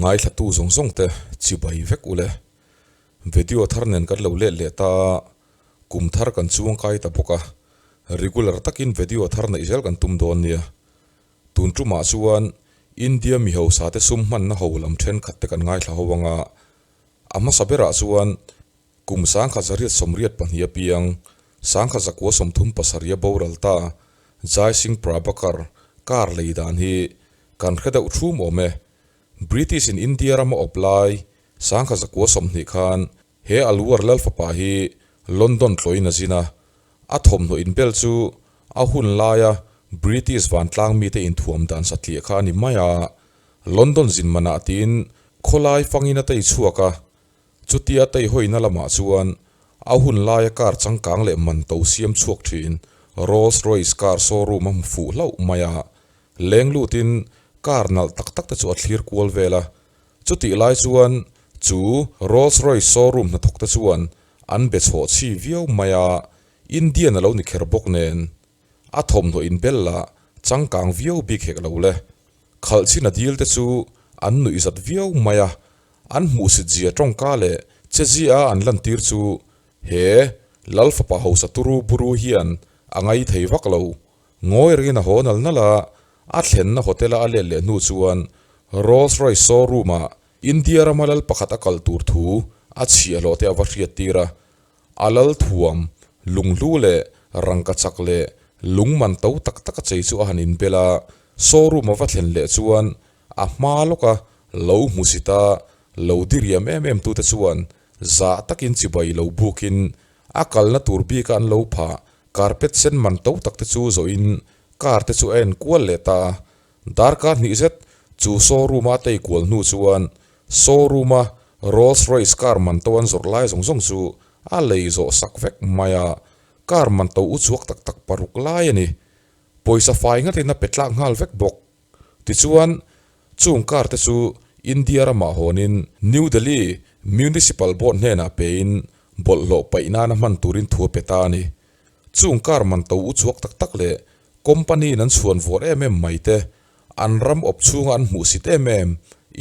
Ngaithlatu zawng zawng te chibai vek ule. Video thar nen kan lo let leh ta a, kum thar kan chuang kai ta bawk a, regular takin video thar neih zel kan tum dawn nia. Tun tumah chuan India mi hausa te sum hmanna ho lam thenkhat te kan ngaithla ho anga, a hmasa berah chuan Kum 1982 apiang, 1937 boral ta Jai Singh Prabhakar kar lei dan hi kan hre deuh thum awm e. British in India rama awp lai 1920 khan he Alwar lal fapa hi London tlawhin a zin a, a thawmhnaw inbel chu a hun laia British vantlang mite inthuam dan satliah kha a ni mai a, London zin manah tiin khawlai fangin a tei chhuak a, Chutia Teihawina lamah chuan a hun laia car changkang leh man to siam chhuak thin Rolls Royce car showroom a hmu fuh hlauh mai a, leng lutin car nalh tak tak te chu a thlir kual vel a. Chutih lai chuan chu Rolls Royce showroom hnathawk te chuan an be chhawh chhi viau mai a, Indian a lo ni kher bawk nen a thawmhnaw inbel lah changkang viau bik hek lo le. Khalh chin a dil te chu an nuih zat viau mai a, an hmuhsit zia tawngka leh che zia an lantir chu he Lal fapa hausa turu buru hian a ngai thei vak lo. Ngawi rengin a haw nal nal a, a thlenna hotel a a let leh hnu chuan Rolls Royce showroom ah India rama lal pakhat a kal tur thu a chhiahhlawh te a va hriat tir a, A lal thuam, lunghlu leh rangkachak leh lung man to tak tak a chei chu a han inbel a, showroom a va thlen leh chuan a hma lawka lo hmusit a, lo diriam em em tute chuan zah takin chibai lo bukin a kalna tur bika an lo phah carpet sen man to tak te chu zawhin car te chu a en kual leh ta a. Darkar hnih zet chu showroom a tei kual hnu chuan Showroom a Rolls Royce car man to an zawrh lai zawng zawng chu a lei zawh sak vek mai a, car man to u chhuak tak tak paruk lai a ni. Pawisa fai ngatin a pe tlak nghal vek bawk. Tichuan, chung car te chu India ramah hawnin New Delhi Municipal Board hnenah pein bawlhhlawh paih nana hman turin thu a pe ta a ni. Chung car man to u chhuak tak tak leh company in an chhuan vawr em em mai te An ram awp chhunga an hmuhsit em em,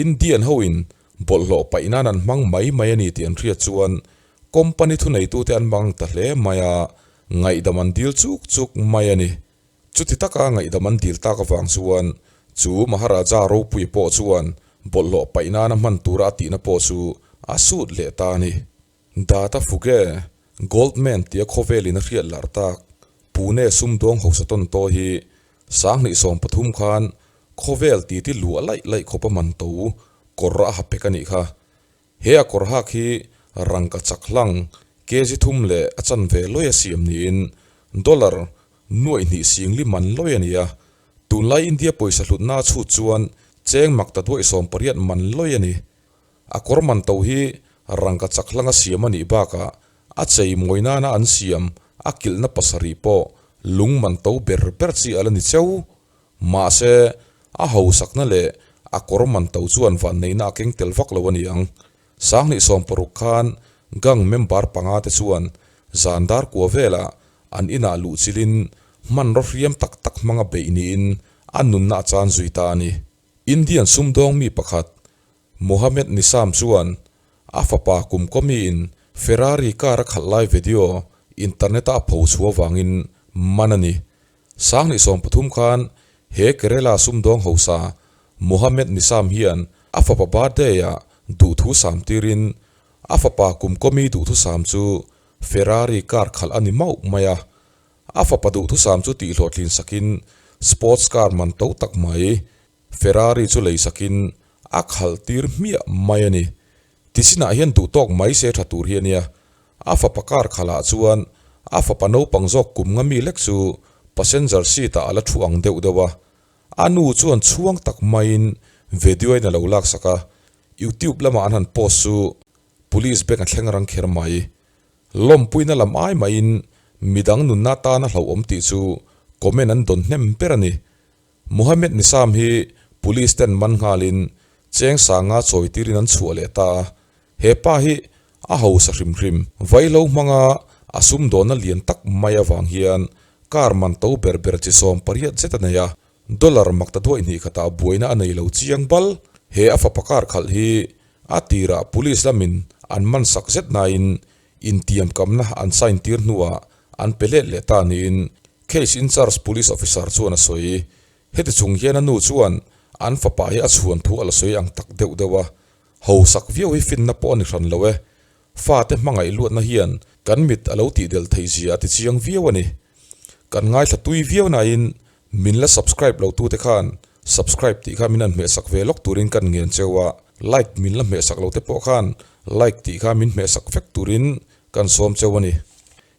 Indian hoin bawlhhlawh paih nan an hmang mai mai a ni tih an hriat chuan company thuneitute an mang ta hle mai a, ngaihdam an dil chuk chuk mai a ni. Chuti taka ngaihdam an dil tak avang chuan chu Maharaja ropui pawh chuan bawlhhlawh paih nana hman tura a tihna pawh chu a sut leh ta a ni. Data Fuge, Goldman tia khawvelin a hriat larh tak Pune sumdawng hausa tawn tawh hi 2013 khan khawvel titi luah laih laih khawp a man to kawr a ha pek a nih kha. He a kawr hak hi rangka chak hlang kg thum leh a chanve lawi a siam niin dollar nuaih hnih singli man lawi a ni a. Tunlai India pawisa hlutna a chhut chuan cheng mak ta duaih 80 man lawi a ni. A kawr man to hi rangka chak hlanga siam a nih bakah a chei mawi nana an siam a kilhna pasarih pawh lung man to ber ber chi a la ni cheu. Mahse, a hausakna leh a kawr man to chuan vanneihna a keng tel vak lo a ni ang. 2016 khan gang member panga te chuan zan dar kua velah an inah luh chilin hmanraw hriam tak tak hmanga beih niin a nunna a chan zui ta a ni. Indian sumdawng mi pakhat Mohammed Nisam chuan a fapa kum kawmiin Ferrari car a khalh lai video internet-a a pho chhuah avangin man a ni. 2013 khan he Kerala sumdawng hausa Mohammed Nisam hian a fapa birthday-ah duhthu sam tirin a fapa kum kawmi duhthusam chu Ferrari car khalh a ni mauh mai a. A fapa duhthusam chu tihhlawhtlin sakin sports car man to tak mai Ferrari chu lei sakin a khalh tir hmiah mai a ni. Tisinah hian duh tawk mai se tha tur hi a nia. A fapa car khalhah chuan a fapa naupang zawk kum nga mi lek chu passenger seat ah a la thu ang deuh deuh a. A nu chuan chhuang tak maiin video in a lo laksak a, YouTube lamah an han post chu police bank a thleng rang kher mai. Lawmpuina lam ai maiin midang nunna tana hlauhawm tih chu comment an dawn hnem ber a ni. Mohammed Nisam hi police ten man nghalin cheng sanga chawi tirin an chhuah leh ta a, he pa hi a hausa hrim hrim. Vaihlo hmanga a sumdawnna lian tak mai avang hian car man to ber ber chi 80 zet a nei a, dollar mak ta duaih hnih khatah buaina a nei lo chiang bal. He a fapa car khalh hi a tirah police lamin an man sak zet nain intiamkamna an sign tir hnuah an pe let leh ta niin case in-charge police officer chuan a sawi. Heti chung hian a nu chuan an fapa hi a chhuan thu a la sawi ang tak deuh deuh a, hausak viau hi finna pawh a ni hran lo e. Fate hmangaih luatna hian kan mit a lo tihdelh theih zia a ti chiang viau a ni. Kan ngaithla tui viau nain min la subscribe lo tute khan subscribe tih kha min han hmehsak ve lawk turin kan ngen cheu a, like min la hmehsak lo te pawh khan like tih kha min hmehsak vek turin kan sawm cheu a ni.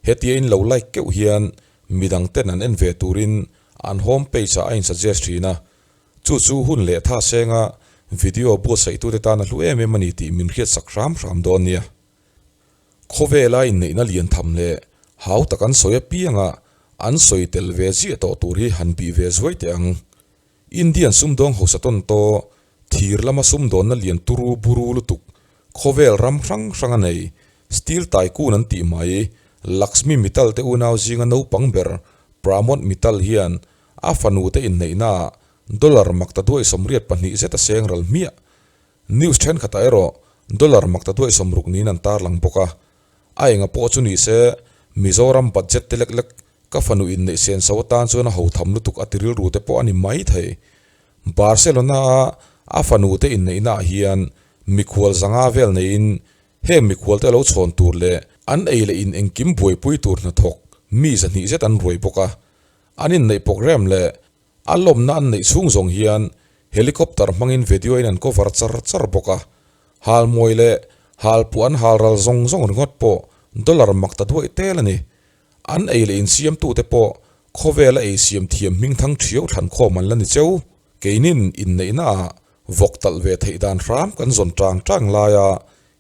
Hetia in lo like keuh hian midang ten an en ve turin an home page ah a in suggest thin a, chu chu hun leh tha senga video buatsaihtute tan a hlu em em a ni tih min hriatsak hram hram dawn nia. Khawvela inneihna lian tham leh hau tak an sawi apianga an sawi tel ve ziah tawh tur hi han bih ve zuai teh ang. Indian sumdawng hausa tawn taw thir lama sumdawnna lian turu buru lutuk khawvel ram hrang hrang a nei Steel Tycoon an tih mai Lakshmi Mittal te unau zinga naupang ber Pramod Mittal hian a fanu te inneihnaah dollar makta duai 82 zet a seng ral hmiah. News thenkhatah erawh dollar makta duai 60 niin an tarlang bawk a. A enga pawh chu ni se, Mizoram budget te lek lek ka fanu inneih sen so atan chuan a ho tham lutuk a ti rilru te pawh a ni mai thei. Barcelona-a a fanu te inneihnaah hian mikhual zanga vel neiin heng mikhual te lo chhawn tur leh an ei leh in engkim buaipui tur hnathawk mi 200 zet an ruai bawk a. An inneih programme leh A lawmna an neih chhung zawng hian helicopter hmangin video in an cover char char bawk a, halmawi leh halpuah an hal ral zawng zawng ringawt pawh dollar mak ta duaih tel a ni. An ei leh insiamtute pawh khawvela ei siam thiam hmingthang thiau thlan khawm an la ni cheu. Keinin inneihna ah vawk talh ve theih dan hram kan zawn tang tang laia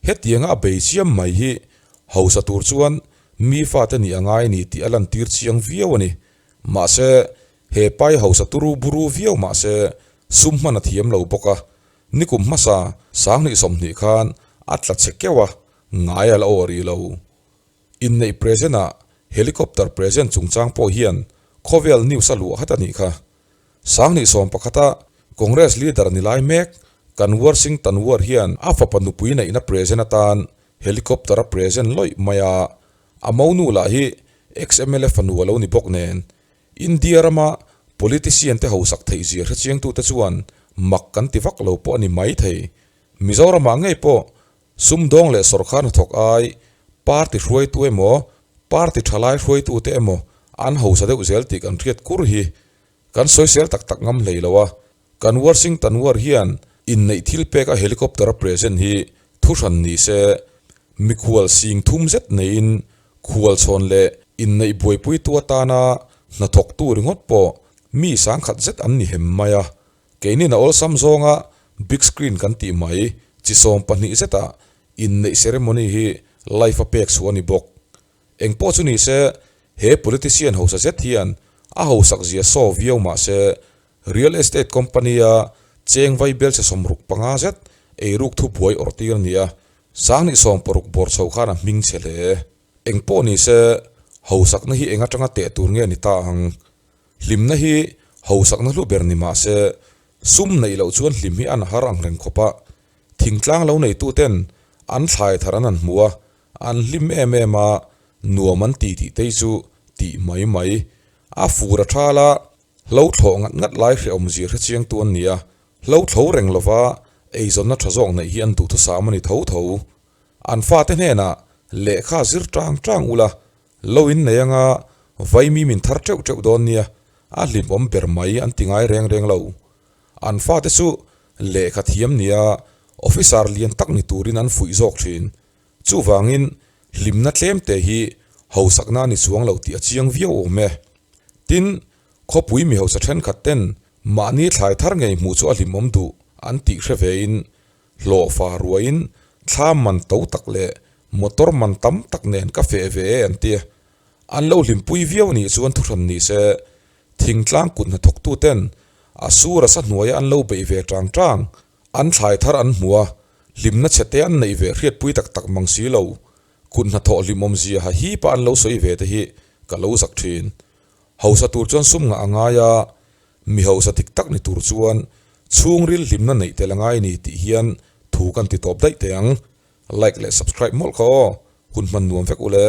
hetianga a bei chiam mai hi hausa tur chuan mi fate nih a ngai ni tih a lantir chiang viau a ni. Mahse, he pai hausa turu buru viau mahse sum hman a thiam lo bawk a, nikum hmasa 2020 khan a tla che keuh a, ngai a la aw rih lo. Inneih present ah helicopter present chungchang pawh hian khawvel news a luah hat a nih kha. 2011 a Congress leader ni lai mek Kanwar Singh Tanwar hian a fapa nupui neihna present atan helicopter a present lawih mai a, A monu lah hi ex-MLA fanu a lo ni bawk nen, India rama politician te hausak theih zia hrechiangtute chuan mak kan ti vak lo pawh a ni mai thei. Mizoramah ngei pawh sumdawng leh sawrkar hnathawk ai party hruaitu emaw party thalai hruaitute emaw an hausa deuh zel tih kan hriat kur hi kan sawisel tak tak ngam hlei lo a. Kan Washington war hian inneih thil pek a helicopter a present hi thuhran ni se, mikhual sing thum zet neiin khual chhawn leh inneih buaipuitu atana hnathawktu ringawt pawh mi 1000 zet an ni hem mai a. Keinin a awlsam zawnga big screen kan tih mai chi 12 zetah inneih ceremony hi live a pek chhuah a ni bawk. Engpawh chu ni se, he politician hausa zet hian a hausak zia saw viau mah se, Real Estate Company a cheng vai belchhe 65 zet eiruk thubuai awrh tir a ni a, 2016 bawr chho khan a hming chhe hle. Engpawh ni se, hausakna hi eng atanga teh tur nge ni ta ang? Hlimna hi hausakna hlu ber ni mah se, sum neih loh chuan hlim hi an har ang reng khawp a, thingtlang lo neituten an thlai thar an han hmu a, an hlim em em a, nuam an ti tih te hi chu tih mai mai. A fur a thal a, Hlo thlawh ngat ngat lai hrehawm zir hrechiangtu an ni a, hlo thlo reng lova eizawnna tha zawk neih hi an duhthusam a ni tho tho. An fate hnenah lehkha zir tang tang ula, lo in nei anga vaimi min thar teuh teuh dawn nia, a hlimawm ber mai an ti ngai reng reng lo. An fate chu lehkha thiam nia officer lian tak ni turin an fuih zawk thin. Chuvangin hlimna tlemte hi hausakna a ni chuang lo tih a chiang viau awm e. Tin, khawpui mi hausa thenkhat ten mahni thlai thar ngei hmuh chu a hlimawm duh an tih hre vein hlawhfa ruaiin thla man to tak leh motor man tam tak nen ka feh ve e an ti. An lo hlimpui viau nih chuan thuhran ni se thingtlang kut hnathawktu ten a sur a sa hnuaia an lo beih ve tang tang an thlai thar an hmu a, hlimna chhe te an neih ve hriatpui tak tak mang si lo. Kut hnathawh hlimawm zia ha hipa an lo sawi ve te hi ka lo zak thin. Hausa tur chuan sum ngah a ngai a, mi hausa dik tak ni tur chuan Chhungril hlimna neih tel a ngai ni tih hian thu kan ti tawp daih teh ang. Like leh subscribe mawlh kha aw. Hun hman nuam vek ule.